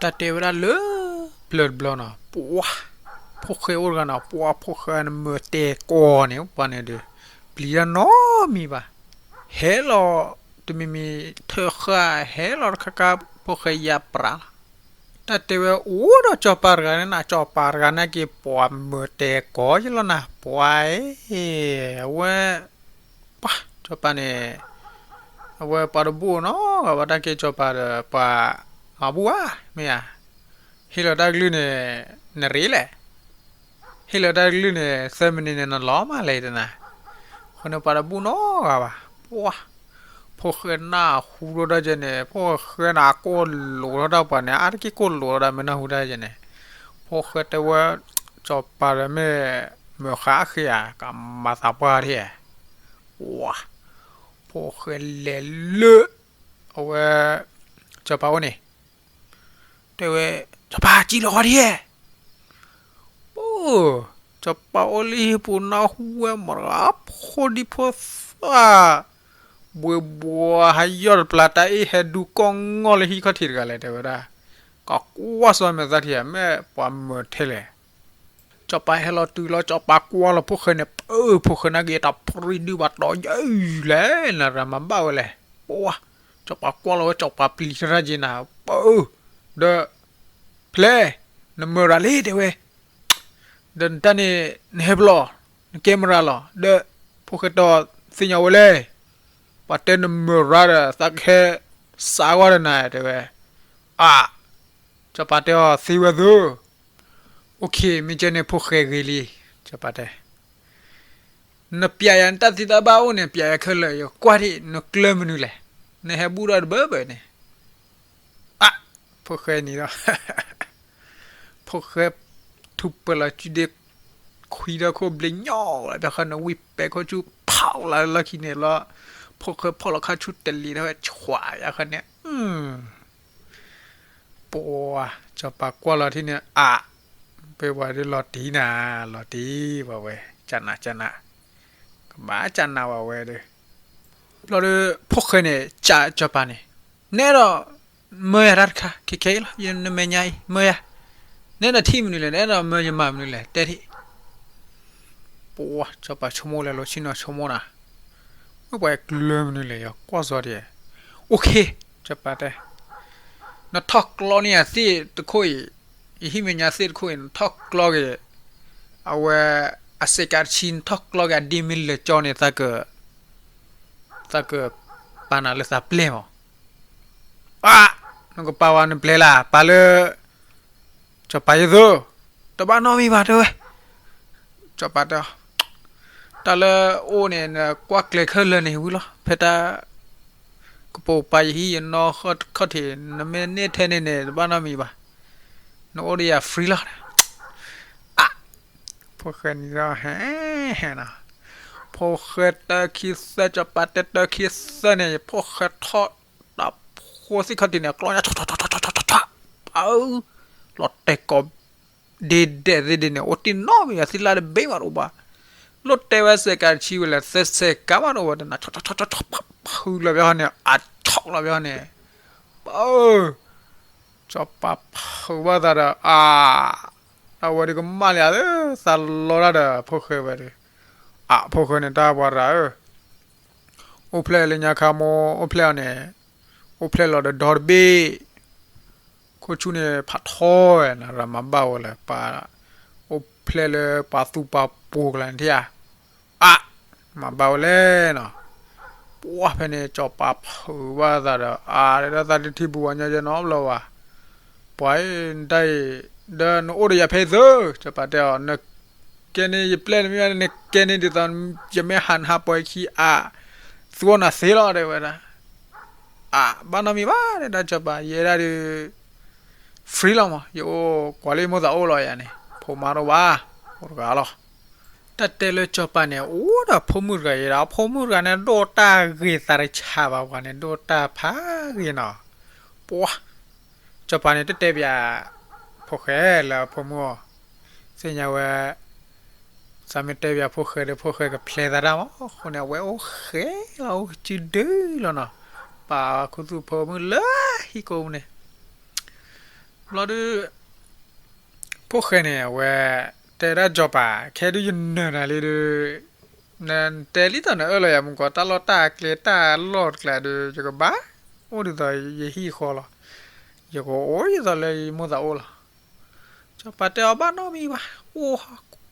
တၢ်တဲဝဲဒၣ်လၢ ပျၢၤတဘျီနီၤ, ပှၤ ဖိၣ်ဃဲအိၣ်တဂၤနီၤ, ပှၤဖိၣ်ဃဲနမၢၢ်တဲကီၢ်န့ၣ် ပှၤန့ၣ်ဒီး ပျံၤတၢ်နီတမံၤဘၣ်. ဟဲလီၤတမံၤမံၤထၢၣ်ဃာ် ဟဲလီၤတခါခါ ဖိၣ်ဃဲယါပြးလီၤ. တၢ်တဲဝဲအိၣ်ဒီးစီၤပၤတဂၤန့ၣ်နီၤ, စီၤပၤတဂၤန့ၣ်က့ၤ ပှၤမၢၢ်တဲကီၢ်ယလီၤနၤ, ပှၤအံၤ အဝဲ ပှၤ စီၤပၤန့ၣ် အဝဲပှၤတဘူၣ်နီတဂၤဘၣ်, တၢ်က့ၤစီၤပၤဒီးပှၤမၤဘူၣ်ဧါ, မ့ၢ်ဧါ, ဟ့ၣ်လီၤတၢ်ကလုၢ်န့ၣ် နရ့လဲၣ်, ဟ့ၣ်လီၤတၢ်ကလုၢ်န့ၣ် သၢမံးနံးန့ၣ် နလီၤမးလဲၣ်တနၤ, အဃိန့ၣ်ပှၤတဘူၣ်နီတဂၤဘၣ်, ပှၤ ဖိၣ်ဃဲနၢ်ဟူထီၣ်တၢ်ကဲန့ၣ် ဖိၣ်ဃဲနၢ်ကိၢ်လိာ်ထီၣ်တၢ်ပှၤန့ၣ် အါတက့ၢ်ကိၢ်လိာ်ထီၣ်တၢ်မ့ၢ်နၢ်ဟူတၢ်ကဲန့ၣ်, ဖိၣ်ဃဲတဲဝဲ စီၤပၤဒီးမ့ၢ် မၢဃါအဃ့ဧါ, ကမၤသးပှၢ်ထံၣ်ဧါ, ပှၤ ဖိၣ်ဃဲလဲၤလၢ အဝဲ စီၤပၤအိၣ်န့ၣ် တဲဝဲ စီၤပၤစံၣ်လီၤဃီဒံးဧါ, ပှၤ စီၤပၤအိၣ်လၢဟံၣ်ပူၤနၢ်ဟူဝဲမတၤတဂၤ ဖိဒံဖိသၣ် ဘှ့ဘှီဟးယီၢ်တပျၢ် တၢ်အ့ၣ်ဟဲဒူကီၢ်ငီၢ်လၢဟံၣ်ခီၣ်ထံးတဂၤလဲၣ် တဲဝဲဒၣ်, ကကွၢ်စီၤမဲာ်သၣ်ထံဧါ မ့ၢ်ပှၤမၢၢ်ထဲလဲၣ် စီၤပၤဟဲလီၤတုၤလီၤ စီၤပၤကွၢ်လီၤဖိၣ်ဃဲန့ၣ် ပၢ ဖိၣ်ဃဲနာ်က့ၤတၢ်ဖရံဒုဘၣ်တီၤယဲၢ်လဲၣ် နရၤမၤဘၣ်ဝဲလဲၣ်, ပှၤ စီၤပၤကွၢ်လီၤဝဲ စီၤပၤပျံၤတၢ်က့ၤနၤ ပၢ ဒီး ဖဲလဲၣ် နမၢၢ်ရၤလံ တဲဝဲ, ဒီးနတၢ်န့ၣ် နဟဲပလီၢ် နကဲမရၤလီၤ ဒီး ဖိၣ်ဃဲတီၤသ့ၣ်ညါဝဲလဲၣ်, ပှၤတဲနမၢၢ်ရၤဒီး သးကဟဲစးဝဲဒီးနၤ တဲဝဲ, အ စီၤပၤတဲအီၤသ့ဝဲသု, အိၣ်ခ့ မ့ၢ်ကဲန့ၣ်ဖိၣ်ဃဲဂ့ၤလံ, စီၤပၤတဲ နပျဲယၤနတၢ်သ့တၢ်ဘၣ်အိၣ်န့ၣ် ပျဲယၤခဲလၢာ် ယကွၢ်ထံၣ်နကျၢၢ်မနုၤလဲၣ်, နဟဲဘူၣ်ထီၣ်တဘၢဘၢန့ၣ်, အ ဖိၣ်ဃဲနံၤဒီး ဖိၣ်ဃဲ ထူးပၢၢ်လီၤစုဒ့ ခွံဒီးခိၣ်ဘျ့ညီလီၤ ပျီဃီန့ၣ် ဝံၣ်ပဲာ်ခိၣ်ဆူဖီၣ်လီၤလၢလီၢ်ခံန့ၣ်လီၤ, ဖိၣ်ဃဲဖီၣ်လီၤခါဆူတလံၤဒီးဝဲ ဆွးယါဃီန့ၣ် ပှၤ စီၤပၤကွၢ်လီၤထံၣ်န့ၣ် အ ပှၤဒ်လီၤတံၢ်နၤ လီၤတံၢ်ဝဲဝဲ ကနးကနး ကဘၣ်ကနးဝဲဝဲဒီး ဘျီဒီး ဖိၣ်ဃဲန့ၣ် ကစီၤပၤန့ၣ် နအဲၣ်ဒိး မၢယၤတၢ်တခါ ခဲခဲအံၤလီၤ ယနမဲာ်ညါအံၤ မၢယၤ, နအဲၣ်ဒိးထံၣ်မနုၤလဲၣ် နအဲၣ်ဒိးမၢယမၤမနုၤလဲၣ် တဲထံၣ် ပှၤ စီၤပၤဆိကမိၣ်လဲၤလိၤဆ့ၣ်နီၤဆိကမိၣ်နၤ, မ့ၢ်ပှၤကျၢၤမနုၤလဲၣ် ယကွၢ်စီၤဒံး, အိၣ်ခ့ စီၤပၤတဲ, နထီၣ်ကျီန့ၢ်ယသ့ၣ်တခိၣ်အံၤ, ယဟံၣ်မဲာ်ညါသ့ၣ်တခိၣ်အံၤ နထီၣ်ကျီက့ၤ, အဝဲ အစဲးကးတဆံ နထီၣ်ကျီက့ၤ အဒ့မ့ၢ်လၢာ်ကၠီန့ၣ် သးက သးကပာ်နၤလၢသးပျဲၢ်မး, အ နကပာ်ဝဲနပျဲၢ်လၢ ပာ်လၢ စီၤပၤယသိ, တဘၣ်နီတမံၤဘၣ်တဲဝဲ, စီၤပၤတဲ, တၢ်လၢအိၣ်န့ၣ် နကွၢ်ကျဲၤခဲလၢာ်န့ၣ်ဝံၤလီၤ, ဖဲတၢ် ကပိာ်ပာ်ယဟံၣ်ယနီၢ်ခီၣ်ထံး နမ့ၢ်န့ၢ်ထဲန့ၣ်န့ၣ် တဘၣ်နီတမံၤဘၣ်, နအိၣ်ဒီးယၤ free လီၤ, အ ဖိၣ်ဃဲန့ၣ်ဒီးဟဲ ဟဲနီၤ, ဖိၣ်ဃဲတၢခံသၢ စီၤပၤတဲတၢခံသၢန့ၣ် ဖိၣ်ဃဲထီၣ် တၢ်ဖိသ့ၣ်ခီၣ်ထံးန့ၣ် ကျီညါ ပၢ်ဧၢ, လီၤတဲာ်ကိး ဒ့ဒဲးသ့ၣ်ဒ့န့ၣ် အိၣ်တ့ၢ်နီၣ်ဝဲယၤ သ့ၣ်လၣ်တဘ့ၣ်ဘၣ်တအိၣ်ဘၣ်, လိၣ်တဲဝဲစဲးကးတဆံဝဲလဲၣ် သၢစဲးကးဘၣ်တအိၣ်ဘၣ်တနၤ ဆီၣ်ဆီၣ်ဆီၣ်ဆီၣ် ဖုလီၤဘၣ်န့ၣ် အဆီၣ်လီၤဘၣ်န့ၣ်, ပၢ်ဧၢ, စီၤပၤဖုးဘၣ်သးဒီး အါ, အဝဲဒုးကမၣ်လံဧါ, သးလီတၢ်ဒီးဖိၣ်ဃဲဝဲဒီး, အါ ဖိၣ်ဃဲန့ၣ် တၢ်ပှၤရၤဧၢ, အိၣ်ဖျဲၣ်လၢညါခါမိၢ် အိၣ်ဖျဲၣ်အီၤန့ၣ်, အိၣ်ဖျဲၣ်လီၤဒီးဒီတဘ့ၣ်, ခိၣ်ဆူၣ်န့ၣ်ဖးထီဝဲ နရၤမၤဘၣ်ဝဲလၢ ပှၤအိၣ်ဖျဲၣ်လၢပှၤသူပှၤပိာ်ကလါန့ၣ်ထံၣ်ဧါ, အါ, မၤဘၣ်ဝဲလဲၣ်နီၤ, ပှၤဖဲန့ၣ် စီၤပၤဖုးဘၣ်သးဒီး အါ ဒီးသးတထံၣ်ဘူးဝဲညီယဲနီတဘျီဘၣ်, ပှၤအံၤ နတၢ်အံၤ, ဒီးနအိၣ်ဒီးယၤဖဲအံၤသု, စီၤပၤတဲအီၤ န ကဲန့ၢ်ယပျဲၢ်န့ၣ်မ့ၢ်ဘၣ် နကဲန့ၢ်ဒ်သိး ယမ့ၢ်ဟးနဟးပှဲၤခံအါ, သူအီၣ်နၤသ့လီၤ တဲဝဲဒၣ်, အါ ဘၣ်နီတမံၤဘၣ် တဲဒၣ်စီၤပၤ ယဲဒၣ်ဒုး free လီၤမး ယအိၣ်ကွၢ်လၢယမိၢ်သးအိၣ်လီၤယၤန့ၣ် ဖိမါတအိၣ်ဘၣ် အိၣ်တဂၤလီၤ. တၢ်တဲလၢစီၤပၤန့ၣ် အိၣ်ဒီးဖိမုၣ်တဂၤယဲဒၣ် အဖိမုၣ်တဂၤန့ၣ် ဒိၣ်တၢ်ဂ့ၤသးတဆးဘၣ် ပှၤန့ၣ် ဒိၣ်တၢ်ဖးဂ့ၤနီၤ, ပှၤ စီၤပၤန့ၣ် တတဲပၠး ဖိၣ်ဃဲလၢအဖိမုၣ်အီၤ, သ့ၣ်ညါဝဲ သးမ့ၢ်တဲပၠးဖိၣ်ဃဲဒီး ဖိၣ်ဃဲကဖျဲးသးတၢ်မး အဃိန့ၣ် အဝဲအိၣ်ဃဲလီၤ အိၣ်ကစုဒုလီၤနီၤ, ပာ်ခူသူၣ်ဖိမုၣ်လၢဟံၣ်ကိးပူၤန့ၣ် ဘျီဒုး ဖိၣ်ဃဲန့ၣ် အဝဲ တဲဒၣ်စီၤပၤ ခဲဒုးယနၢၤနၤလံဒီး နတဲလံတၢ်နအၢၣ်လီၤယၤမူကီး တၢ်လီၢ်တၢ်ကျဲတၢ်လီၢ်တကျဲဒီး ယကဘၣ် အိၣ်ဒ်သိးယဟံၣ်ဃီလီၤ. ယကအိၣ်ဒ်သိးလၢယမိၢ်သးအိၣ်လီၤ. စီၤပၤတဲအီၤဘၣ်နီတမံၤဘၣ်, အိၣ်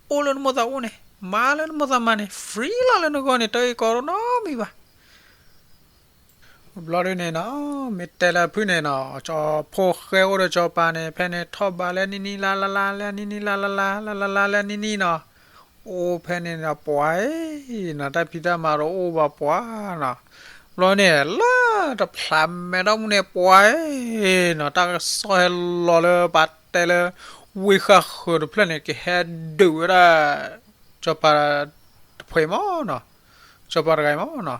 အိၣ်လၢနမိၢ်သးအိၣ်န့ၣ် မၤလၢနမိၢ်သးမၤန့ၣ် free လီၤလၢနဂီၢ်န့ၣ် တၢ်ဂ့ၢ်ကီနီတမံၤဘၣ်. ဘျီဒုးန့ၣ်နီၤ မ့ၢ်တဲလၢဖုၣ်န့ၣ်နီၤ ဖိၣ်ဃဲအိၣ်ဒီးစီၤပၤန့ၣ် ဖဲန့ၣ်ထီၣ်ဘးလၢနံၤနံၤ လါလါလါ လၢနံၤနံၤ လါလါလါ လါလါလါ လၢနံၤနံၤနီၤ အိၣ်ဖဲန့ၣ်နီၤ ပှၤနီၤ တၢ်ဖံးတၢ်မၤဒီးအိၣ်ဘၣ်ပှၤနီၤ. ဘျီန့ၣ် လၢတဖျးမဲထီၣ်မူန့ၣ် ပှၤနီၤ တၢ်ကစီၣ်ဟဲလီၤလၢပှၤတဲလၢ ဝ့ၢ်ဃၣ်ဃၢၤတဖျၢၣ်န့ၣ် ကဟဲဒုးဝဲဒၣ် စီၤပၤတဖှဲးမးနီၤ စီၤပၤတဂၤအံၤမးနီၤ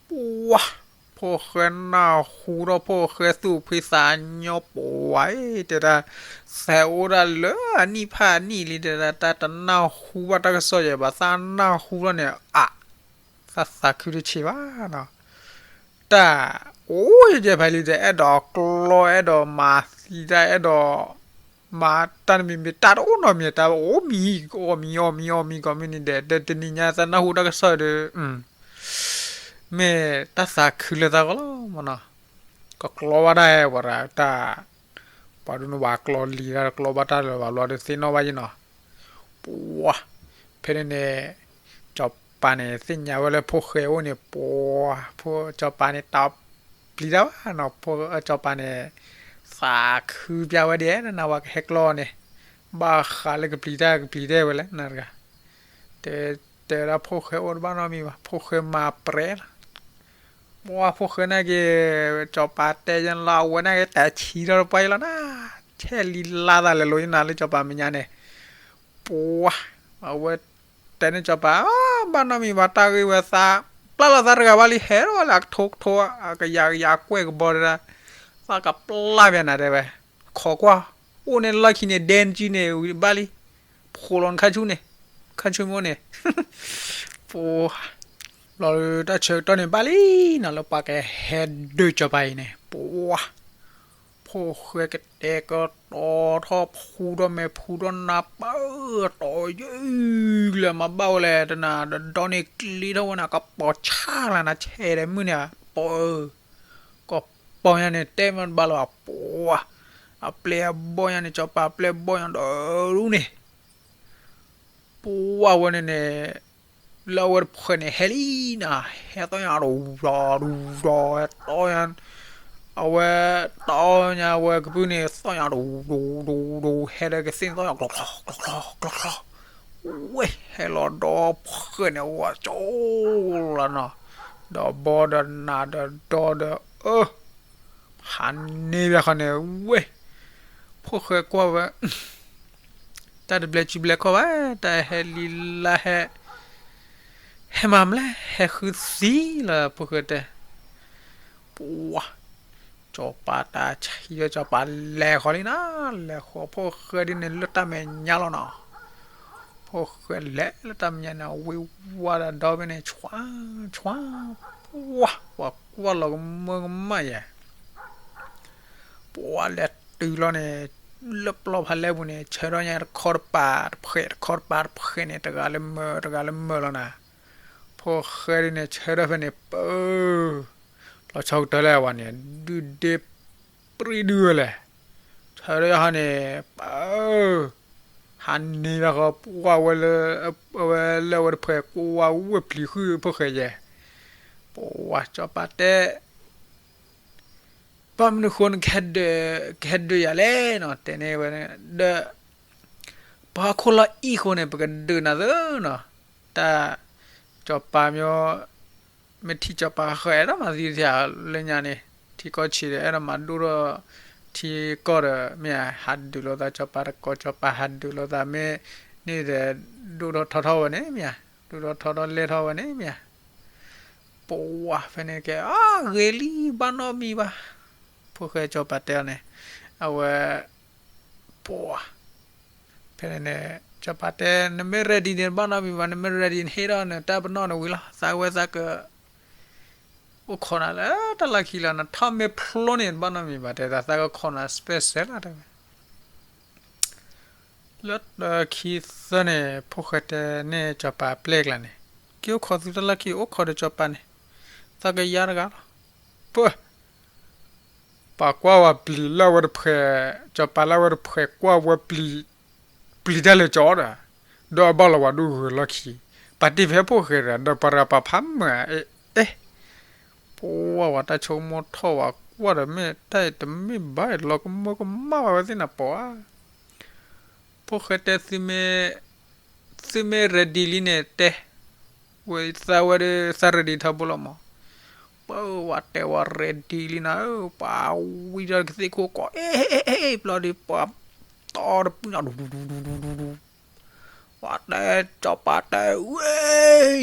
ပှၤ ဖိၣ်ဃဲနၢ်ဟူဒီး ဖိၣ်ဃဲသူၣ်ဖှံသးညီ ပှၤအံၤ တဲဒၣ် သးအိၣ်ဒၣ်လၢအနံၣ်ဖးအနံၣ်လံ တဲဒၣ် တၢ်တနၢ်ဟူဘၣ်တၢ်ကစီၣ်ယဲဘၣ် သးနၢ်ဟူလီၤန့ၣ် အ သးသးခုတဆံးဘၣ်နီၤ. တၢ်အိၣ်ယဲၢ်ဖဲလံ တအဲၣ်ဒိးကျီ အဲၣ်ဒိးမၤသံတၢ် အဲၣ်ဒိး မၤတၢ်တမံၤမံၤ တၢ်တအိၣ်နီတမံၤ တၢ်အိၣ်မံၤ အီၣ်မံၤအီၣ်မံၤအီၣ်မံၤ ကိးမုၢ်နံၤဒဲး ဒီးတနံၤညါသးနၢ်ဟူတၢ်ကစီၣ်ဒီး မ့ၢ်တၢ်သးခုလၢသးဂီၢ်လီၤမးနီၤ. ကကျီဘၣ်တၢ်ဝဲဒၣ်တၢ် ပှၤဒိၣ်န့ၣ်ဘၣ်ကျီလံၤတၢ် ကျီဘၣ်တၢ်လၢၤဘၣ်ဘျီဒီးသ့ၣ်နီၣ်ဘၣ်ယဲနီၤ. ပှၤ ဖဲန့ၣ်န့ၣ် စီၤပၤန့ၣ် သ့ၣ်ညါဝဲလၢဖိၣ်ဃဲအိၣ်န့ၣ် ပှၤ ဖိၣ် စီၤပၤန့ၣ် တပျံၤတၢ်ဘၣ်နီၤ ဖိၣ် စီၤပၤန့ၣ် သးခုပျၢ်ဝဲဒ် နဝၤကဟဲကျီန့ၣ် ဘၣ်ဃးလၢကပျံၤတၢ် ကပျံၤတၢ်ဝဲလဲၣ် နတဂၤ တဲ တဲဒၣ်ဖိၣ်ဃဲအိၣ်တဘၣ်နီတမံၤဘၣ် ဖိၣ်ဃဲမၤပြဲလီၤ. ပှၤဖိၣ်ဃဲနာ်က့ၤ စီၤပၤတဲယဲလီၤ အဝဲနာ်က့ၤ တၢ်ဆံးထီၣ်တပှၢ်အံၤလီၤနၤ ဆဲးလံလါသးလဲၤလိာ်ယနၤလၢစီၤပၤမဲာ်ညါန့ၣ် ပှၤ အဝဲတဲန့ၣ်စီၤပၤ ဘၣ်နီတမံၤဘၣ် တၢ်ဂ့ၢ်ဝဲသး ပျၢ်လီၤသးတဂၤဘၣ်လံ ဟဲထီၣ်ဝဲလၢအကထိကထိ အကယၤကယၤကွဲၢ်ကဘီတဒၣ် သးကပျၢ်ပျဲနၤတဲဝဲ ခိးကွၢ် အိၣ်န့ၣ်လီၢ်ခံန့ၣ် ဒဲနစုန့ၣ် ဘၣ်လံ ဖိးလီၤနခါဆူန့ၣ် ခါဆူမိၢ်န့ၣ် ပှၤ ဘျီတၢ်ဆၢကတီၢ်န့ၣ်ဘၣ်လံနီၤ လၢပှၤကဟဲဒုးစီၤပၤအံၤန့ၣ် ပှၤ ဖိၣ်ဃဲကတဲာ်ကတီၤထီၣ်ဖူထီၣ်မဲာ်ဖူထီၣ်နါပၢၢ်တီၤယုၢ်လၢမၤဘၣ်ဝဲလဲၣ် တနၤဒီးဒီန့ၣ်ကျ့ထီၣ်ဝဲန့ၣ် ကပီၤဆါလၢနၤ ဆဲးဒီးမုၢ်န့ၣ် ပီၤဧၢ ကပီၤညါန့ၣ် တဲမ့ၢ်တဘၣ်လၢၤဘၣ် ပှၤ အပျဲၢ်အဘီၣ်ညါန့ၣ် စီၤပၤအပျဲၢ်အဘီၣ်ညါဒီးဒူန့ၣ် ပှၤဝဲန့ၣ်န့ၣ် လၢအဝဲတဖှဲးန့ၣ် ဟဲလံနၤ ဟဲသီၣ်ညါဒူဒီဒူဒီ ဟဲတီညါ အဝဲတီညါ အဝဲကပုၢ်န့ၣ် သီၣ်ညါဒူဒူဒူဒူ ဟဲဒီးကသ့ၣ်န့ၣ် သီၣ်ညါ ကျီကျီ ကျီကျီ ကျီကျီ ဝဲ ဟဲလီၤဒီဖှဲးန့ၣ် ဝဲကၠိလီၤနီၤ ဒီးဘီဒီးနးဒီးဒီဒီး အၢ ဟးန့ၢ်ဘၣ်ဃီန့ၣ် ဝဲ ဖိၣ်ဃဲကွၢ်ဝဲ တၢ်တဘျဲးစုဘျဲးခီၣ်ဘၣ် တၢ်ဟဲလံလါဟဲ ဟဲမၤမလဲၣ် ဟဲဃုသံလၢဖိၣ်ဃဲတဲ ပှၤ စီၤပၤတၢ်ဆံးဝဲစီၤပၤလဲၤဃီလံနၤ လဲၤဃီဖိၣ်ဃဲဒ်န့ၣ်လၢတၢ်မဲာ်ညါလီၤနီၤ ဖိၣ်ဃဲလဲၤလၢတၢ်မဲာ်ညါန့ၣ် ဝံဝါဒီးဒီဘ့ၣ်န့ၣ် ဆွါ ဆွါ ပှၤ ပှၤကွၢ်လီၤကမၢကမၣ်ယဲ ပှၤလဲၤတုၤလီၤန့ၣ် လၢပျီဖးလဲၢ်ပူၤန့ၣ် ဆၢထီၣ်ညါတခီတပၤတဖှဲး တခီတပၤတဖှဲးန့ၣ် တဂၤလၢမၢ တဂၤလၢမၢလီၤနၤ ဖိၣ်ဃဲဒ်န့ၣ် ဆၢထၢၣ်ဖဲန့ၣ် ပၢ လီၤဆီကတၢၢ်လၢအဝဲန့ၣ် ဒုၣ်ဒ့ပြံဒုဝဲလဲၣ် ဆၢထၢၣ်ဟီန့ၣ် ပၢ ဟးန့ၢ်ဘၣ်ဃီ ပှၤဝဲလၢ အဝဲလၢအဝဲတဖှဲး ကွၢ်ဝဲပျံၤဃုာ်ဖိၣ်ဃဲယဲ ပှၤစီၤပၤတဲ ဘၣ်မနုၤဃိနကဟဲဒုး ကဟဲဒုးယၤလဲၣ်နီၤ တဲန့ၢ်ဝဲ ဒီး ပှၤဟီၣ်ခိၣ်လီၢ်အံၣ်ဃိန့ၣ် ပကဒုးနၤသၢနီၤ တၢ် စီၤပၤမ့ၢ် မ့ၢ်ထံၣ်စီၤပၤဃၢၤ အဲၣ်ဒိးမၤသံတထံၣ်လၢညါန့ၣ် ထံကီၢ်ဆံးဒီး အဲၣ်ဒိးမၤဒိၣ်ထီၣ် ထံကီၢ်ဒီး မ့ၢ်ဧါ ဟးဒုးလိာ်သး စီၤပၤတကိး စီၤပၤဟးဒုးလိာ်သး မ့ၢ်န့ၣ်ဒီး ဒိၣ်ထီၣ်ထီထီၣ်ဝဲန့ၣ် မ့ၢ်ဧါ ဒိၣ်ထီၣ်ထီထီၣ်လဲၢ်ထီၣ်ဝဲန့ၣ် မ့ၢ်ဧါ ပဝါဖဲန့ၣ်ကဲ အါ ဂ့ၤလံ ဘၣ်နီတမံၤဘၣ် ဖိၣ်ဃဲစီၤပၤတဲအီၤန့ၣ် အဝဲ ပဝါ ဖဲန့ၣ်န့ၣ် စီၤပၤတဲ နမ့ၢ် ready န့ၣ် ဘၣ်နီတမံၤဘၣ် နမ့ၢ် ready န့ၣ် ဟ့ၣ်ဒီးနတၢ်ပနီၣ်န့ၣ်ဝံၤလီၤ သးဝဲသးက အိၣ်ခိးနၤလၢတၢ်လီၢ်ခံလီၤ နထီၣ်မ့ၢ်ဖျိန့ၣ် ဘၣ်နီတမံၤဘၣ် တဲသး သးကခိးနၤ special လီၤ တဲဝဲ လၢခံသၢန့ၣ် ဖိၣ်ဃဲတဲန့ၢ်စီၤပၤပျဲၢ်ကျါန့ၣ်, က့ၤအိၣ်ခိးသုတၢ်လၢခံ အိၣ်ခိးဒီးစီၤပၤန့ၣ်, သးကယၤတဂၤလီၤ. ပၢ် ပှၤကွၢ်ဝဲပျံၤလၢဝဲတဖှဲး, စီၤပၤလၢဝဲတဖှဲးကွၢ်ဝဲပျံၤ, ပျံၤတၢ်လၢကၠီဒီး, ဒီးအဘၣ်လီၤဝဲဒိၣ်ဂၢၤလီၢ်ခံ, ပှၤတ့ၢ်ဖဲဖိၣ်ဃဲတဂၤ ဒီးပှၤရၤပှၤဖးမုာ်ဧါ, အ့ၣ်, ပှၤဝဲတၢ်ဆိကမိၣ်ထီၣ်ဝဲကွၢ်ဒီးမ့ၢ်တၢ်အံၤတမ့ၢ်ဘၣ် လီၤကမၢကမၣ်ဘၣ်ဝဲသ့ၣ်နၤပှၤဧါ. ဖိၣ်ဃဲတဲ သုမ့ၢ် ready လံန့ၣ်တဲ, ဝဲသးဝဲဒၣ်သး ready ထီဘိလီၤမး, ပဝဲတဲဝဲ ready လံနၤ, ပှၤဝံထီၣ်ကသ့ၣ်ခိၣ်ကီး အ့ၣ် အ့ၣ် အ့ၣ် ဘျီဒီး ပှၤတီတပုၢ်နီၤ ဒူဒူဒူဒူဒူဒူ, ပှၤတဲ စီၤပၤတဲဝဲ,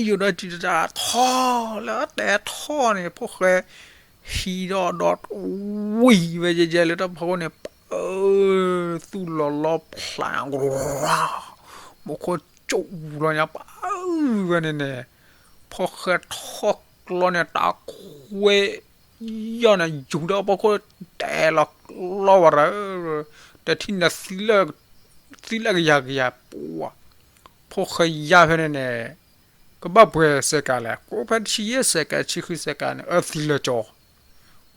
ယိၤဒီးစံတတၢ်ထီၣ်လၢတဲထီၣ်န့ၣ် ဖိၣ်ဃဲ ဟံးဒီးဒီး ဝံၤဝဲယဲယဲလၢတၢ်ဖီခိၣ်န့ၣ် ပၢ် သူၣ်လီၤလီၤဖျး, မူခိၣ်ကၠူၣ်လီၤညါ ပၢ် ဝဲန့ၣ်န့ၣ်, ဖိၣ်ဃဲထီၣ်ကျီန့ၣ် တၢ်ခွဲး ယီၢ်န့ၣ် ယူၤဒီးဖီခိၣ် တဲလီၤကျီဝဲရၢ, တထံၣ်န့ၣ် သံလၢကယၤကယၤပှၤ, ဖိၣ်ဃဲယါဖဲန့ၣ်န့ၣ် ကဘၣ်ပှဲၤစဲးကၤလဲၣ်, ကိးဖဲတဆံယဲၢ်စဲးကၤ ဆံဃုစဲးကၤန့ၣ် အၢသံလၢကၠီ,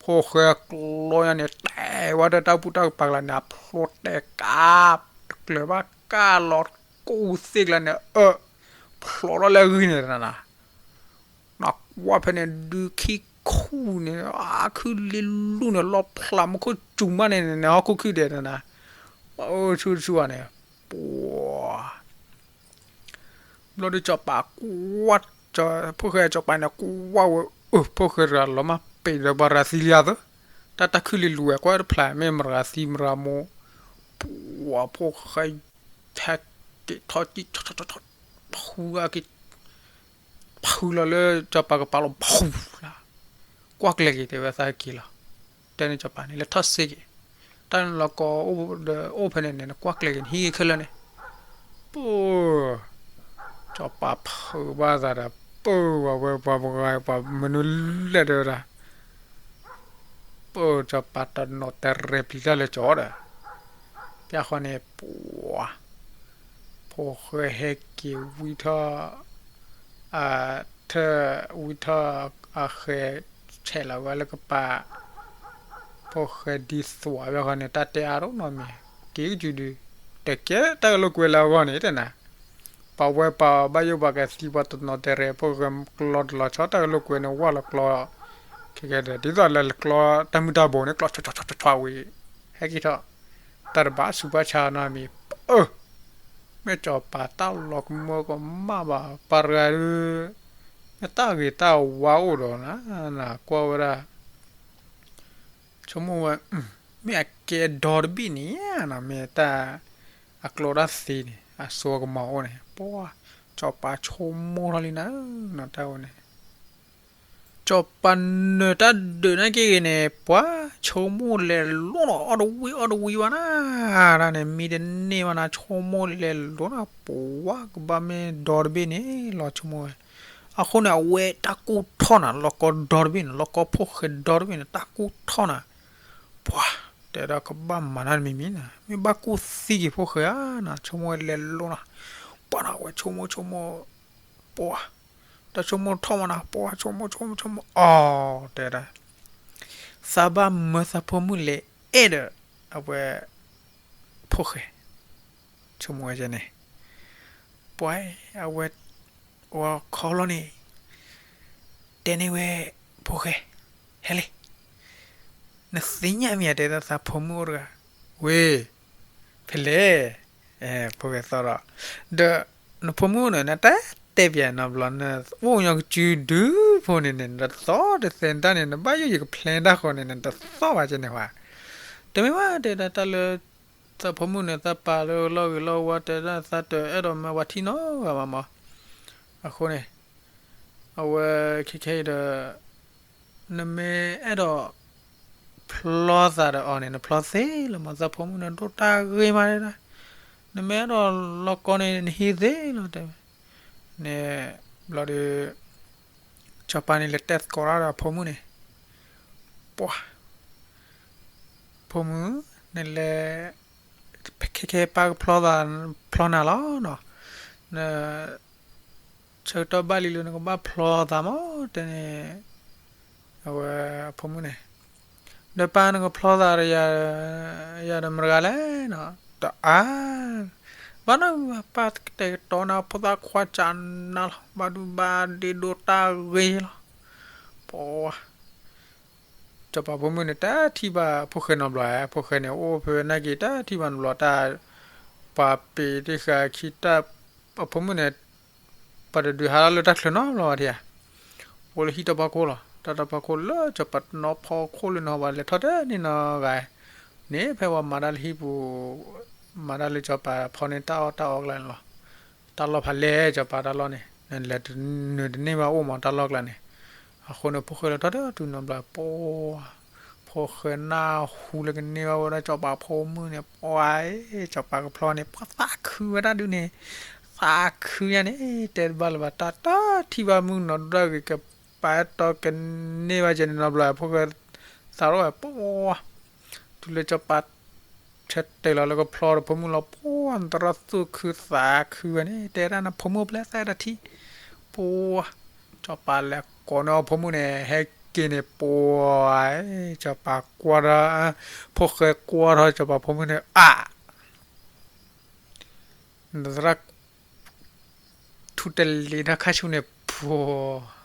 ဖိၣ်ဃဲကျီညါန့ၣ် တဲဝဲဒၣ်တၢ်ဘူၣ်တၢ်ကပၤကျါန့ၣ် အဖျိတဲကါ, တကျၢၤဘၣ်ကါလီၤကူၣ်သ့ၣ်ကျါန့ၣ် အၢ ဖျိထီၣ်လၢအဂံၢ်န့ၣ်နၤ နကွၢ်ဖဲန့ၣ် ဒုးခံခူၣ်န့ၣ် အခုလံလူၢ်န့ၣ် လီၤဖျးမူခိၣ်စူၤမးန့ၣ် နဟီၣ်ခိၣ်ခုၣ်ဒဲးနၤ, ပှၤဆူၣ်ဆူၣ်ဧါန့ၣ်, ပှၤ ဘျီဒုးစီၤပၤကွၢ်, ဖိၣ်ဃဲစီၤပၤန့ၣ် ကွၢ်ဝဲ, အၢ ဖိၣ်ဃဲတဂၤလီၤမၢ်ပ့ၤဒီးပှၤရၤသံလံဧါသၢ, တၢ်တၢ်ခုၣ်လံလူၤဝဲ ကွၢ်တဖျး မ့ၢ်မရၤသံမရၤမိၢ်, ပှၤဖိၣ်ဃဲ ဟဲက့ၤထီၣ်ကံၣ် ဖုက့ၤ ဖုလီၤလၢစီၤပၤကပၤလီၤ ဖုလၢ, ကွၢ်ကျဲၤက့ၤ တဲဝဲသးက့ၤလီၤ, တဲန့ၣ်စီၤပၤန့ၣ် လဲၤထီၣ်စ့က့ၤ, တၢ်လီၤကီအိၣ်ဒီးအိၣ်ဖဲန့ၣ်န့ၣ် နကွၢ်ကျဲၤက့ၤ နဟံးက့ၤခဲလၢာ်န့ၣ်, ပၢ် စီၤပၤဖုးဘၣ်သးဒီး ပၢ်ဝဲပှၤပှၤဂၤပှၤမနုၤလဲၣ်တဲဝဲဒၣ် ပၢ်စီၤပၤတနီၤတရဲၤပျံၤတၢ်လၢကၠီဒီး, ပျၢ်ဃီန့ၣ်ပှၤ, ဖိၣ်ဃဲဟဲက့ၤဝံထီၣ်, ထၢၣ်ဝံထီၣ်အဃဲၤဆဲးလီၤဝဲလၢကပၤ, ဖိၣ်ဃဲဒ်သိးပျၢ်ဃီန့ၣ် တၢ်တဲအါဒိၣ်နီတမံၤ, က့ၤကစူၤဒုး, တကဲတၢ်ကလိာ်ကွဲလၢအဂီၢ်န့ၣ်တဲနၤ ပှၤဝဲပှၤဘၣ်ယိၣ်ပှၤကသံပှၤတနီၤတရဲၤ ဖိၣ်ဃဲကျီတလီၤဆီ တၢ်ကလိာ်ကွဲန့ၣ် ဝၢ်လီၤကျီ, ခဲကဲဒီး ဒ်သိးလၢကျီတၢ်မုၢ်တၢ်ဘိန့ၣ် ကျီဆီဆီဆီဆီဝံၤ, ဟဲက့ၤထီၣ်, တၢ်တဘၣ်ဆူးဘၣ်ဆါနီတမံၤ, အၢ, မ့ၢ်စီၤပၤတၢ်လီၤကမၢကမၣ်ဘၣ် ပှၤတဂၤဒုး, မ့ၢ်တၢ်ဂ့ၤတၢ်ဝါအိၣ်ဒီးနၤ, နကွၢ်ဝဲဒၣ် ဆိကမိၣ်ဝဲ, မ့ၢ်အကဲဒီတဘ့ၣ်န့ၣ်နီၤ မ့ၢ်တၢ်အကျိးတၢ်သ့န့ၣ် အစိကမီၤအိၣ်န့ၣ် ပှၤ, စီၤပၤဆိကမိၣ်ထီၣ်လံနၤ, တၢ်ဝဲန့ၣ်, စီၤပၤနၢၤတၢ်ဒုးနာ်က့ဂ့ၤန့ၣ် ပှၤ, ဆိကမိၣ်လဲၤလိၤနီၤ အီၣ်တဝံၤအီၣ်တဝံၤဘၣ်နၤ, တၢ်န့ၣ် မံတန့ၢ်ဘၣ်နၤ ဆိကမိၣ်လဲၤလိၤနၤ ပှၤ, ကဘၣ်မ့ၢ်ဒီတဘ့ၣ်န့ၣ်လီၤ ဆိကမိၣ်ဝဲ အဃိန့ၣ် အဝဲတၢ်ကူၣ်ထီၣ်နၤ လီၤကီဒီတဘ့ၣ်န့ၣ် လီၤကီဖိၣ်ဃဲဒီတဘ့ၣ်န့ၣ် တၢ်ကူၣ်ထီၣ်နၤ, ပှၤ, တဲဒၣ်ကဘၣ်မၤတၢ်တမံၤမံၤနၤ မ့ၢ်ဘၣ်ကူၣ်သံက့ၤဖိၣ်ဃဲဧါနၤ ဆိကမိၣ်ဝဲလဲၤလိၤနၤ, ပှၤနၤ အဝဲဆိကမိၣ်ဆိကမိၣ်, ပှၤ, တၢ်ဆိကမိၣ်ထီၣ်မးနၤ ပှၤ ဆိကမိၣ်ဆိကမိၣ်ဆိကမိၣ် အီၤ တဲဒၣ် သးဘၣ်မၢသးဖိမုၣ်လဲၤအဲၣ်ဒီး အဝဲ ဖိၣ်ဃဲ ဆိကမိၣ်ဝဲန့ၣ်, ပှၤ, အဝဲ, အဝဲခီလီၤန့ၣ်, တဲန့ၢ်ဝဲ, ဖိၣ်ဃဲ, ဟဲလံ, နသ့ၣ်ညါမ့ၢ်ဧါ တဲဒၣ်သးဖိမုၣ်အိၣ်တဂၤ, ဝ့ၢ်, ဖဲလဲၣ်, ဖိၣ်ဃဲသီၣ်ဒီး, ဒီး, နဖိမုၣ်အိၣ်န့ၣ် နတၢ်တဲပၠးနီတဘျီ နအိၣ်ညီကစုဒုဖိန့ၣ်န့ၣ် နတသီၣ်တသဲနတၢ်န့ၣ် နဘၣ်ယိၣ်ယက plan တၢ်ဃီန့ၣ် နတသီၣ်ဘၣ်ကဲန့ၣ်ဝဲ, တမ့ၢ်ဘၣ်တဲဒၣ်တၢ်လၢ သးဖိမုၣ်န့ၣ် သးပာ်လၢလီၢ်ဂ့ၤလီၢ်ဝါတဲဒၣ်သးတအဲၣ်ဒိးမၢပှၤထံၣ်နီတဂၤဘၣ်မး, အဃိန့ၣ်, အဝဲခဲခဲအံၤဒီး, နမ့ၢ်အဲၣ်ဒိး, ဖျီသးဒီးအီၤန့ၣ် နဖျီသ့လီၤမး သးဖိမုၣ်န့ၣ် ဒိၣ်တၢ်ဂ့ၤမးဒၣ်, နမ့ၢ်အဲၣ်ဒိးလီၤကီန့ၣ် နဟံးသ့လီၤတဲဝဲ, န့ၣ်, ဘျီဒီး စီၤပၤန့ၣ်လဲၤတဲသကိးတၢ်ဒီးအဖိမုၣ်န့ၣ်, ပှၤ, ဖိမုၣ်, နလဲၤ, ခဲခဲပၢ်ကဖျီသး, ဖျီနၤလီၤနီၤ, န ဆၢကတီၢ်ဘၣ်လံလၢနကဘၣ်ဖျီသးမး တဲန့ၣ်, အဝဲဖိမုၣ်န့ၣ်, ဒီးပၢ်နကဖျီသးဒီးယၤ, ယၤဒီးမတၤတဂၤလဲၣ်နီၤ, တအါ, ဘၣ်နီၢ်ပၢ်ကတဲာ်ကတီၤနၤ ဖိသၣ်ခွါကနၤလီၤ ဘၣ်ဒူဘၣ်ဒ့ဒိတၢ်ဂ့ၤလီၤ, ပှၤ စီၤပၤဖိမုၣ်န့ၣ် တထံၣ်ဘၣ်ဖိၣ်ဃဲနီတဘျီ, ဖိၣ်ဃဲန့ၣ် အိၣ်ဖဲနာ်က့ၤ တထံၣ်ဘၣ်နီတဘျီ, တၢ် ပှၤပ့ၤတ့ၢ်ဃာ်ခံတၢ်, အဖိမုၣ်န့ၣ် ပှၤတဒုးဟးထီၣ်လၢတၢ်ချၢနီတဘျီဘၣ်ထံဧါ, အိၣ်လၢဟံၣ်တၢ်ဖီခိၣ်လီၤ, တၢ်တၢ်ဖီခိၣ်လၢစီၤပၤနီၢ်ဖီခိၣ်လၢနီၢ်ဘၣ်လဲၤထီၣ်တန့ၢ်နီတဂၤ, န့ၣ်ဖဲဝဲမၤတၢ်လၢဟံၣ်ပူၤ, မၤတၢ်လၢစီၤပၤဖီန့ၢ်တၢ်အီၣ်တၢ်အီကျါန့ၣ်လီၤ, တၢ်လီၢ်ဖးလဲၢ်စီၤပၤတၢ်လီၢ်န့ၣ် နလဲၤနုာ်တန့ၢ်ဘၣ်အိၣ်မးတၢ်လီၢ်ကျါန့ၣ်, အဃိန့ၣ် ဖိၣ်ဃဲလဲၤထီၣ်တတုၤနီတဘျီ ပှၤ ဖိၣ်ဃဲနၢ်ဟူလၢကန့ၢ်ဘၣ်ဝဲဒၣ်စီၤပၤဖိမုၣ်န့ၣ် ပှၤ စီၤပၤကဖျီန့ၣ် ပှၤသးခုဝဲဒၣ်ဒုးန့ၣ်, သးခုညါန့ၣ် တဲတဘၣ်လၢၤဘၣ် တၢ်တထံၣ်ဘၣ်မုၣ်ကနီၤဒိၣ်ဒၣ်ဂ့ၤ ကပာ်အဲၣ်တီကန့ၢ်ဘၣ်ကဲန့ၣ်နီတဘျီ ဖိၣ်ဃဲ သးထီၣ်ဝဲ ပှၤ တုၤလၢစီၤပၤ ဆၢတဲာ်လီၤလၢကဖျီဒီးဖိမုၣ်လီၤ ပှၤ နတရၣ်သူၣ်ခုသးခုဝဲန့ၣ် တဲဒၣ်နဖိမုၣ် ပျဲသးတထံၣ်, ပှၤ စီၤပၤလဲၤကိးန့ၢ်အီၤဖိမုၣ်န့ၣ် ဟဲက့ၤန့ၣ် ပှၤ စီၤပၤကွၢ်ထီၣ်, ဖိၣ်ဃဲကွၢ်ထီၣ်စီၤပၤဖိမုၣ်န့ၣ် အါ နသရၣ် ထူတလ့ၤထီၣ်ခါဆူန့ၣ် ပှၤ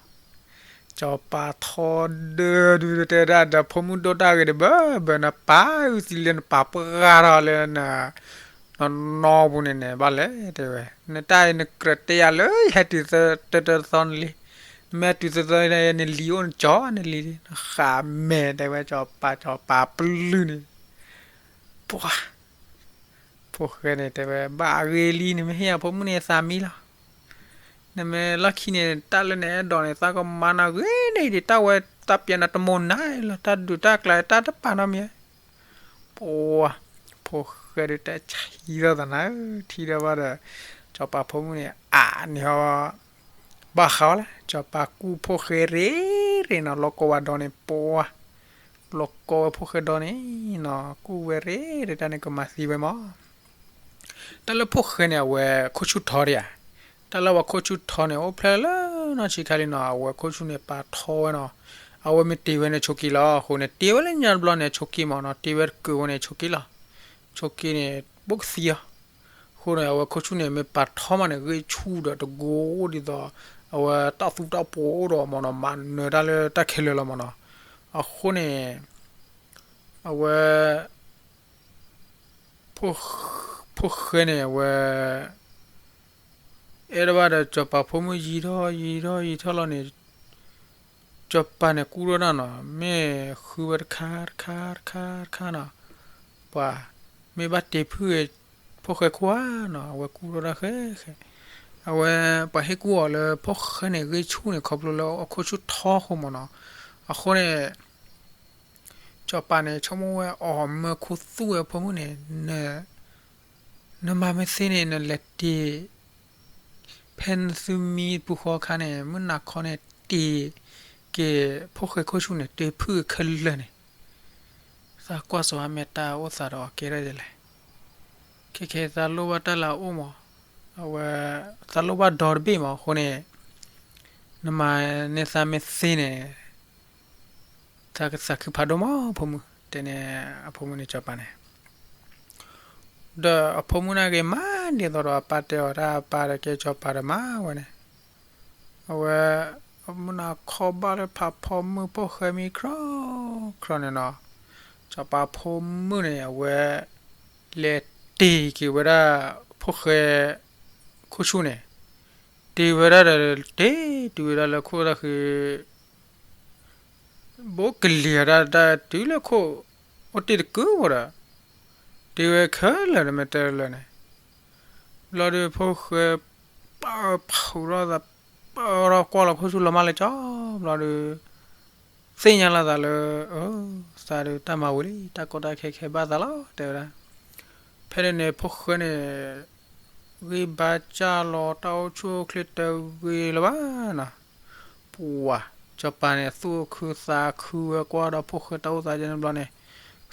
စီၤပၤထီဒၢဒုးတဲဒၣ်ဒီး ဖိမုၣ်ဒိၣ်တၢ်ဂ့ၤတဘၢဘၢ နပာ်အုၣ်သံလၢနပာ်ပှၢ်ထီၣ်လၢ နနီၢ်ပူၤန့ၣ်န့ၣ် ဘၣ်လဲၣ်တဲဝဲ, နတၢ်အံၤနကြၢးတဲယၤလၢယဟဲတုၤသၢတၢတၢသီနလံ, နမ့ၢ်ဟဲတုၤသၢသီန့ၣ် နလံၤအိၣ်နကၠီ နလံၤ နဃးမဲာ်တဲဝဲ စီၤပၤ စီၤပၤပျုၢ်န့ၣ် ပှၤ ဖိၣ်ဃဲန့ၣ်တဲဝဲ ဘၣ်အဂ့ၢ်လံ နမ့ၢ်ဟ့ၣ်ယၤဖိမုၣ်န့ၣ်သးမံလီၤ, နမ့ၢ်လီၢ်ခံန့ၣ် တၢ်လၢနအဲၣ်ဒိးန့ၣ် သးကမၤနၤဂ့ၤန့ၣ်ဒံး တၢ်ဝဲသးပျဲနၤတမိၢ်နၤလီၤ တၢ်ဒုးတၢ်ကျါတၢ်တပာ်နီတမံၤ, ပှၤ ဖိၣ်ဃဲဒုးတဲဆံးထီၣ်သးနၤဧၢ ထံၣ်ဒီးဘၣ်ဒီး စီၤပၤဖိမုၣ်န့ၣ် အါန့ၢ်ဟီ ဘၣ်ဃးဝဲလၢ စီၤပၤကူၣ်ဖိၣ်ဃဲရ့ရ့နီၤ လီၤကီဝဲဒီးန့ၣ် ပှၤ လီၤကီဝဲဖိၣ်ဃဲဒီးန့ၣ်နီၤ ကူၣ်ဝဲရ့ရ့ တၢ်န့ၣ်ကမၤသံဝဲမး တၢ်လၢဖိၣ်ဃဲန့ၣ် အဝဲခိၣ်ဆူၣ်ထီဒံးဧါ, တၢ်လၢအဝဲခိၣ်ဆူၣ်ထီန့ၣ် အိၣ်ဖျဲၣ်လၢနီၢ်ဆံးခါလံနီၤ အဝဲခိၣ်ဆူၣ်န့ၣ် ပာ်ထီဝဲနီၤ, အဝဲမ့ၢ်တ့ဝဲန့ၣ်ဆိးက့လီၤ, အဃိန့ၣ် တ့ဝဲလၢညါတဘျီန့ၣ် ဆိးက့မးနီၤ, တ့ဝဲတကုးဝဲန့ၣ် ဆိးက့လီၤ, ဆိးက့န့ၣ် ဘိကသံအီၤ, အဃိန့ၣ် အဝဲခိၣ်ဆူၣ်န့ၣ် မ့ၢ်ပာ်ထီမးန့ၣ် ဂ့ၢ်ဆူၣ်ဒီးတကိးအိၣ်ဒ်သိး အဝဲတၢ်သူတၢ်ပှီၤအိၣ်ဒီးမးနီၤ မၤနၢၤတၢ်လၢတၢ်ခဲလၢာ်လီၤမးနီၤ, အဃိန့ၣ် အဝဲ ဖိၣ်ဃဲန့ၣ် အဝဲ အဲၣ်ဒိးဘၣ်ဒီး စီၤပၤဖိမုၣ်ယံာ်ထီၣ်ယံာ်ထီၣ်ယံာ်ထီၣ်လီၤန့ၣ်, စီၤပၤန့ၣ်ကူၣ်ထီၣ်တၢ်နီၤ, မ့ၢ်ဃုဝဲတခါတခါတခါတခါနီၤ, ပှၤ မ့ၢ်ဘၣ်တ့ဖုၣ်ဂ့ၤ ဖိၣ်ဃဲခိၣ်ဧါနီၤ, အဝဲကူၣ်ထီၣ်တၢ်ဃဲဃဲ, အဝဲ ပှၤဟ့ၣ်ကူၣ်အီၤလၢဖိၣ်ဃဲန့ၣ် ဂ့ၢ်ဆူၣ်န့ၣ် ခီဖျိလၢအခိၣ်ဆူၣ်ထီအဃိမးနီၤ, အဃိန့ၣ် စီၤပၤန့ၣ် ဆိကမိၣ်ဝဲအီၤမၢခိၣ်သူၣ်ဝဲဖိမုၣ်န့ၣ်, နမၤမ့ၢ်သ့န့ၣ် နလဲၤတ့ၢ် ဖဲနသုမံပူၤဃီအခါန့ၣ် မုၢ်နၤခီန့ၣ် တ့ၢ်က့ၤဖိၣ်ဃဲခိၣ်ဆူၣ်န့ၣ် တ့ၢ်ဖုၣ်ခဲလၢာ်န့ၣ်, သးကွၢ်စီၤအါမဲာ်တၢ်အိၣ်သးဒီးအကဲထီၣ်ဒ်လဲၣ်, ခဲခဲသးလိၣ်ဘၣ်တၢ်လၢအအိၣ်မး, အဝဲ သးလိၣ်ဘၣ်ဒီတဘ့ၣ်မး အဃိန့ၣ် နမၤန့ၢ်သးမ့ၢ်သ့န့ၣ် သးကသးခုဖးဒိၣ်မး ဖိမုၣ် တဲန့ၣ် အဖိမုၣ်န့ၣ် စီၤပၤန့ၣ်, ဒီးအဖိမုၣ်န့ၣ်ဂ့ၤမးဒ်သိးဒီးအပၢ်တဲအီၤတၢ် အပၢ်ဒီးကဲစီၤပၤဒီးမၤဝဲန့ၣ်, အဝဲ အမုၢ်နၤခီဘၣ်လၢဖးဖီမုၢ်ဖိၣ်ဃဲမံခီခီန့ၣ်နီၤ, စီၤပၤဖိမုၣ်န့ၣ် အဝဲ လဲၤတ့ၢ်က့ၤဝဲဒၣ် ဖိၣ်ဃဲ ခိၣ်ဆူၣ်န့ၣ် တ့ၢ်ဝဲဒၣ်ဒီး တ့ၢ်တုၤဝဲဒၣ်လၢခိၣ်တၢ်ဃံ ဘိကလံၤအတၢ်တၢ်တုၤလၢခိၣ် အိၣ်တ့ၢ်တကုၤဃီဒီး တ့ၢ်ဝဲခဲလၢာ်န့ၣ် မ့ၢ်တဲလၢာ်န့ၣ်, ဘျီဒီးဖိၣ်ဃဲ ပၢဖုးထီၣ်သး ပၢထီၣ်ကွၢ်လီၤခိၣ်ဆူၣ်လီၤမၢ်လၢကၠီ ဘျီဒီး သ့ၣ်ညါလီၤသးလၢ အၢ သးဒီးတၢ်မၤဝံၤလံ တၢ်ကီတၢ်ခဲခဲဘၣ်သးလီၤ တဲဝဲဒၣ်, ဖဲန့ၣ်န့ၣ် ဖိၣ်ဃဲန့ၣ် ဂံၢ်ဘါစၢ်လီၤ တၢ်အိၣ်ဆူၣ်အိၣ်ချ့တဂ့ၤလၢၤဘၣ်နီၤ, ပှၤ စီၤပၤန့ၣ် သူၣ်ခုသးခုဝဲကွၢ်ဒီးဖိၣ်ဃဲတၢ်အိၣ်သးကဲန့ၣ်ဘျီန့ၣ်,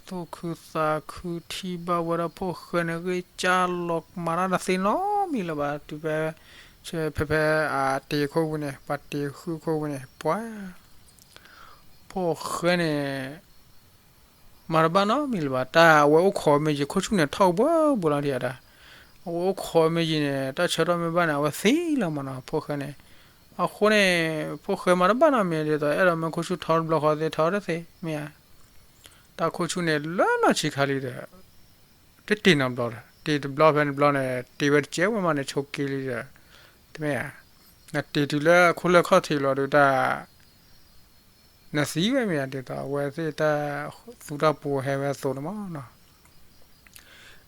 သူၣ်ခုသးခုထံၣ်ဘၣ်ဝဲဒၣ်ဖိၣ်ဃဲန့ၣ် ဂ့ၢ်ကၢ်လီၤမၤတၢ်တသ့နီတမံၤလၢၤဘၣ်. တုၤဖဲ ဖဲ ဖဲအတ့ၤခိၣ်ဝံၤန့ၣ် ပှၤတ့ၤဃုခိၣ်ဝံၤန့ၣ် ပှၤ ဖိၣ်ဃဲန့ၣ် မၤတဘၣ်နီတမံၤလၢၤဘၣ်. တၢ်အဝဲအိၣ်ခိးမ့ၢ်ယံၤ ခိၣ်ဆူၣ်န့ၣ်ထီၣ်ဘှီဘှီလီၤဒံးဒၣ်. အဝဲအိၣ်ခိးမ့ၢ်ယံၤန့ၣ် တၢ်ဆၢထီၣ်မ့ၢ်ဘၣ်န့ၣ် အဝဲသံလီၤမးနီၤ ဖိၣ်ဃဲန့ၣ်. အဃိန့ၣ် ဖိၣ်ဃဲမၤတဘၣ်နီတမံၤဒ်သိး အဲၣ်ဒိးမ့ၢ်ခိၣ်ဆူၣ်ထီၣ်တဘျီဃီသ့ၣ်ထီၣ်တသ့မ့ၢ်ဧါ. တၢ်ခိၣ်ဆူၣ်န့ၣ်လၢနီၢ်ဆံးခါလံဒီး တတ့ၤနီတဘျီဒီး တ့ၤတဘျီဖဲန့ၣ်တဘျီန့ၣ် တ့ၤဝဲတကဲဝဲမးန့ၣ် ဆိးက့လံဒီး တမ့ၢ်ဧါ. နတ့ၤတုၤလၢခိၣ်လၢခီၣ်ထံးလီၤဒီးတၢ် နသံဝဲမ့ၢ်ဧါ ဒ်သိးအဝဲသ့ၣ်တၢ်သူတၢ်ပူၤဟဲဝဲအသိးန့ၣ်မးနီၤ.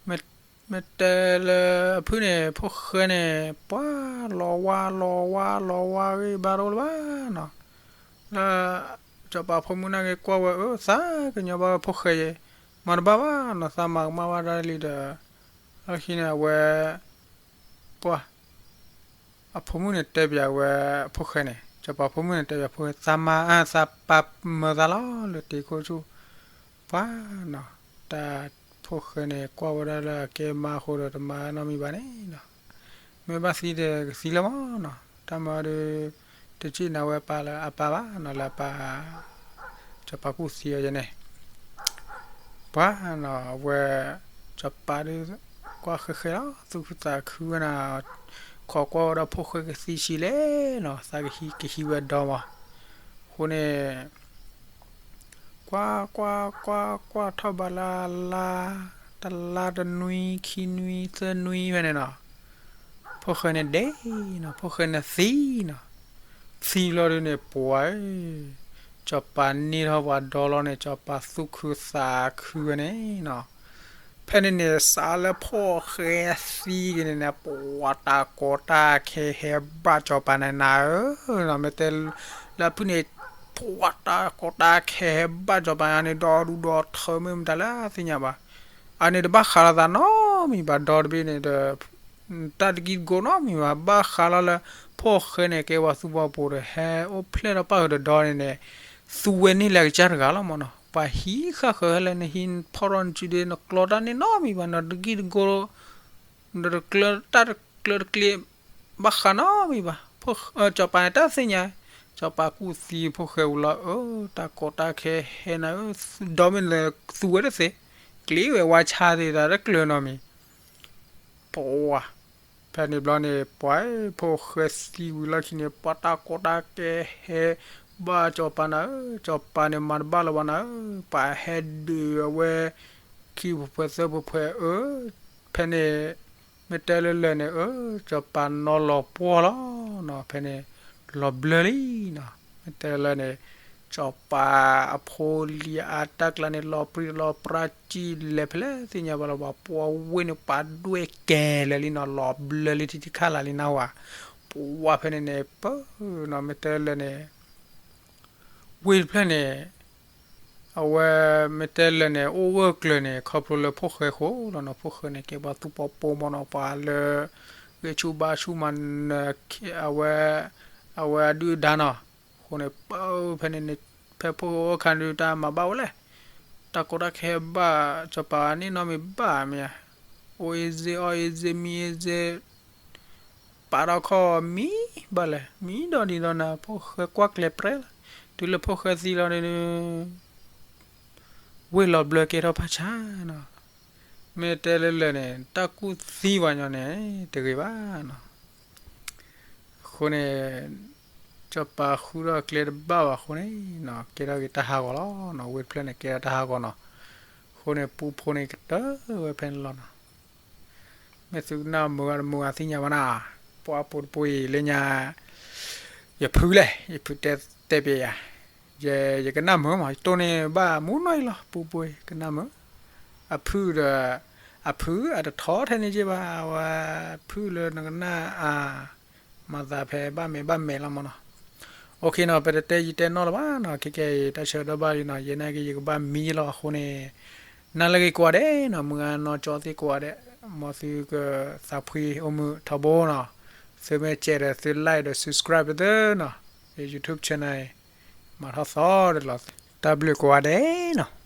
မ့ၢ်တဲလၢအဖုၣ်န့ၣ် ဖိၣ်ဃဲန့ၣ် ပှၤလီၤဝါလီၤဝါလီၤဝါဂ့ၤဘၣ်တအိၣ်လၢၤဘၣ်နီၤ. လၢ စီၤပၤဖိမုၣ်န့ၣ်က့ၤကွၢ်ဝဲ အၢ သးကညီၤဘၣ်ဝဲဖိၣ်ဃဲယဲ မၤတဘၣ်ဘၣ်နီၤ သးမၤကမၣ်ဘၣ်ဒၣ်လံဒီး လၢခံန့ၣ် အဝဲ ပှၤ အဖိမုၣ်န့ၣ်တဲပၠးဝဲ ဖိၣ်ဃဲန့ၣ် စီၤပၤဖိမုၣ်န့ၣ်တဲပၠးဖိၣ်ဃဲ သးမၤ သးပာ်မၢသးလီၤလၢတ့ၤခိၣ်ဆူၣ် ပှၤနီၤ. တၢ်ဖိၣ်ဃဲန့ၣ် ကွၢ်ဝဲဒၣ်လၢအကဲမါအဃိဒီးတမၤနီတမံၤဘၣ်န့ၣ်နီၤ. မ့ၢ်ဘၣ်သံဒီးကသံလၢၤမးနီၤ. တၢ်မၤဒီး တစံၣ်နၤဝဲပၢ်လၢအပၢ်ဘၣ်နီၤ လၢအပၢ် စီၤပၤကူၣ်သံအီၤယဲန့ၣ် ပှၤနီၤ အဝဲ စီၤပၤဒီး ကွၢ်ဃဲဃဲလီၤ သူၣ်ခုသးခုဝဲနီၤ, ခိးကွၢ်ဝဲဒီးဖိၣ်ဃဲကသံဆံးလဲၣ်နီၤ သးကဟံးကဟံးဝဲဒီမး. အဃိန့ၣ် ကွၢ်ကွၢ်ကွၢ်ကွၢ်ထီၣ်ဘးလၢအလါ တလါတနွံ ခံနွံ သၢနွံဖဲန့ၣ်နီၤ, ဖိၣ်ဃဲန့ၣ်ဒဲနီၤ ဖိၣ်ဃဲန့ၣ်သံနီၤ, သံလီၤဒုးန့ၣ် ပှၤဧၢ, စီၤပၤန့ၢ်ထီၣ်ပှၤဒီလီၤန့ၣ် စီၤပၤသူၣ်ခုသးခုဝဲန့ၣ်နီၤ. ဖဲန့ၣ်န့ၣ် စးလၢဖိၣ်ဃဲသံက့ၤန့ၣ်န့ၣ် ပှၤတၢ်ကီတၢ်ခဲဟဲဘၣ်စီၤပၤန့ၣ်နၤဧၢ, မ့ၢ်တဲ လၢဖုၣ်န့ၣ် ပှၤတၢ်ကီတၢ်ခဲဟဲဘၣ်စီၤပၤန့ၣ် ဒီဒူၣ်ဒီထၢမ့ၢ်မတၤလၢသ့ၣ်ညါဘၣ်. အန့ၣ်တဘၣ်ဃးလီၤသးနီတမံၤဘၣ် ဒီတဘ့ၣ်န့ၣ်ဒီး တၢ်တကံၢ်တကိးနီတမံၤဘၣ် ဘၣ်ဃးလီၤလၢ ဖိၣ်ဃဲန့ၣ် ကဲပှၤသူပှၤပိၤဒီး ဟဲအိၣ်ဖျဲၣ်ထီၣ်ပၣ်ဃုာ်ဒီးဒီန့ၣ်န့ၣ် သူဝဲန့ၢ်လၢအကစၢ်တဂၤလီၤမးနီၤ. ပှၤဟံးဃာ်ဃၢၤဟဲလၢနဟံးဖီၣ်ထီၣ်နစုဒ့ နကျီတၢ်န့ၢ်နီတမံၤဘၣ် နတကံၢ်တကိး နတကျၢတၢ်တကျၢတကျ့ ဘၣ်ဃးနီတမံၤဘၣ်. စီၤပၤန့ၣ်တၢ်သ့ၣ်ညါ စီၤပၤကူၣ်သံဖိၣ်ဃဲဝံၤလီၤ အၢ တၢ်ကီတၢ်ခဲဟဲနၤဧၢ, ဒီမ့ၢ်လၢသူဝဲတသ့, ကျ့ဝဲဝါဆါသ့တၢ်တကျၢနီတမံၤ ပှၤ ဖဲန့ၣ်ဘျီန့ၣ် ပှၤဖိၣ်ဃဲသံဝံၤလီၢ်ခံန့ၣ် ပှၤတၢ်ကီတၢ်ခဲဟဲဘၣ်စီၤပၤနၤဧၢ, စီၤပၤန့ၣ်မၤတဘၣ်လၢၤဘၣ်နၤဧၢ, ပှၤဟဲဒုးအဝဲ ခံပူၤဖဲသၢပူၤဖဲအၢ, ဖဲန့ၣ် မ့ၢ်တဲလၢလၢာ်န့ၣ် အၢ စီၤပၤနီၤလီၤပှီၢ်လီၤနီၤ, ဖဲန့ၣ် လီၤဘျၢလံနီၤ. မ့ၢ်တဲလၢာ်န့ၣ် စီၤပၤအဖိလံၤအါတၢ်ကျါန့ၣ် လီၤပြံလီၤပြါစံၣ်လဲၤဖဲလဲၣ်သ့ၣ်ညါဘၣ်လၢၤဘၣ်, ပှၤဝ့ၢ်န့ၣ်ပာ်ဒွဲၣ်ကဲလၢာ်လံနီၤ, လီၤဘျၢလံထံထံခါလာ်လံနၢ်ဟူဧါ, ပှၤဖဲန့ၣ်န့ၣ် ပၢနီၤ မ့ၢ်တဲလၢာ်န့ၣ် ဝ့ၢ်တဖျၢၣ်န့ၣ် အဝဲမ့ၢ်တဲလၢာ်န့ၣ် အိၣ်ဂၢၢ်ကျၢၤန့ၣ် ခီဖျိလၢဖိၣ်ဃဲဃိလီၤနီၤ, ဖိၣ်ဃဲန့ၣ် ကဲပှၤသူၣ်ပီပိမးနီၤ, ပှၤလၢ ဂဲၤဆူၣ်ဘါဆူၣ်မၤနၢၤ အဝဲ အဝဲအဒုၣ်အဒါနီၤ, အဃိန့ၣ် ပၢဖဲန့ၣ်န့ၣ် ဖဲဖိၣ်ဃဲအိၣ်အခါဒုးတၢ်မၤဘၣ်ဝဲလဲၣ်, တၢ်ကီတၢ်ခဲဘၣ် စီၤပၤန့ၢ်နီတမံၤဘၣ်မ့ၢ်ဧါ, အိၣ်အ့ၣ်စ့ အီၣ်အ့ၣ်စ့ မံအ့ၣ်စ့ ပာ်ထီၣ်ခီၣ်မံဘၣ်လဲၣ်, မံဒီးဒ်သိးနၤ ဖိၣ်ဃဲကွၢ်ကျဲပြဲလီၤ, တုၤလၢဖိၣ်ဃဲသံလီၤန့ၣ် ဝ့ၢ်လီၤဘျၢကဲထီၣ်ဖးဆါနီၤ, မ့ၢ်တဲလၢလၢာ်န့ၣ် တၢ်ကူၣ်သံပှၤညီန့ၣ် တဂ့ၤဘၣ်နီၤ. အဃိန့ၣ် စီၤပၤဃုထီၣ်ကျဲတဘၣ်ဘၣ်အဃိန့ၣ်နီၤ ကဲထီၣ်က့ၤတၢ်ဟးဂီၤလီၤနီၤ, ဝ့ၢ်တဖျၢၣ်န့ၣ် ကဲထီၣ်တၢ်ဟးဂီၤနီၤ, အဃိန့ၣ် ပူဖိန့ၣ်ကတၢၢ်ဝဲဖဲန့ၣ်လီၤနီၤ. မ့ၢ်သုကနၣ်မုာ်ဂ့ၤတမုာ်ဂ့ၤသ့ၣ်ညါဘၣ်နၤ, ပှၤပိာ်တပိာ်အံၤလၢညါ ယဖုလဲၣ် ယဖုတဲတဲပျဲယၤ, ယ ယကနၣ်မုာ်မး ယတိၢ်န့ၢ်ဘၣ်မူနီၢ်အံၤလီၤ ပူဖိ ကနၣ်မုာ်, အဖုဒီး အဖုအတထီထဲန့ၣ်က့ဘၣ် အဝဲ ဖုလၢနကနၣ်အါ မၤသးဖဲဘၣ်မဲာ်ဘၣ်မဲာ်လီၤမးနီၤ. အိၣ်ခ့နီၤ ပတတဲယံာ်တဲနီၢ်လၢၤဘၣ်နီၤ, ခဲကဲအံၤ တၢ်ဆၢကတီၢ်ဘၣ်လံနီၤ, ယဲနာ်က့ ယကဘၣ်မံလီၤအဃိန့ၣ် နၤလၢဂ့ၤကိးဂၤဒဲးနီၤ, မုၢ်ဂၤနီၢ်ကၠီသ့ၣ်ကိးဂၤဒဲး, မ်သုကသးဖှံအိၣ်မုာ်ထီဘိနီၤ, သုမ့ၢ်စဲးဒီးသု like ဒီး subscribe ပသ့နီၤ, ယ YouTube channel အံၤ မၤထီၣ်သီဒီးလီၤ, တၢ်ဘျုးကိးဂၤဒဲးနီၤ.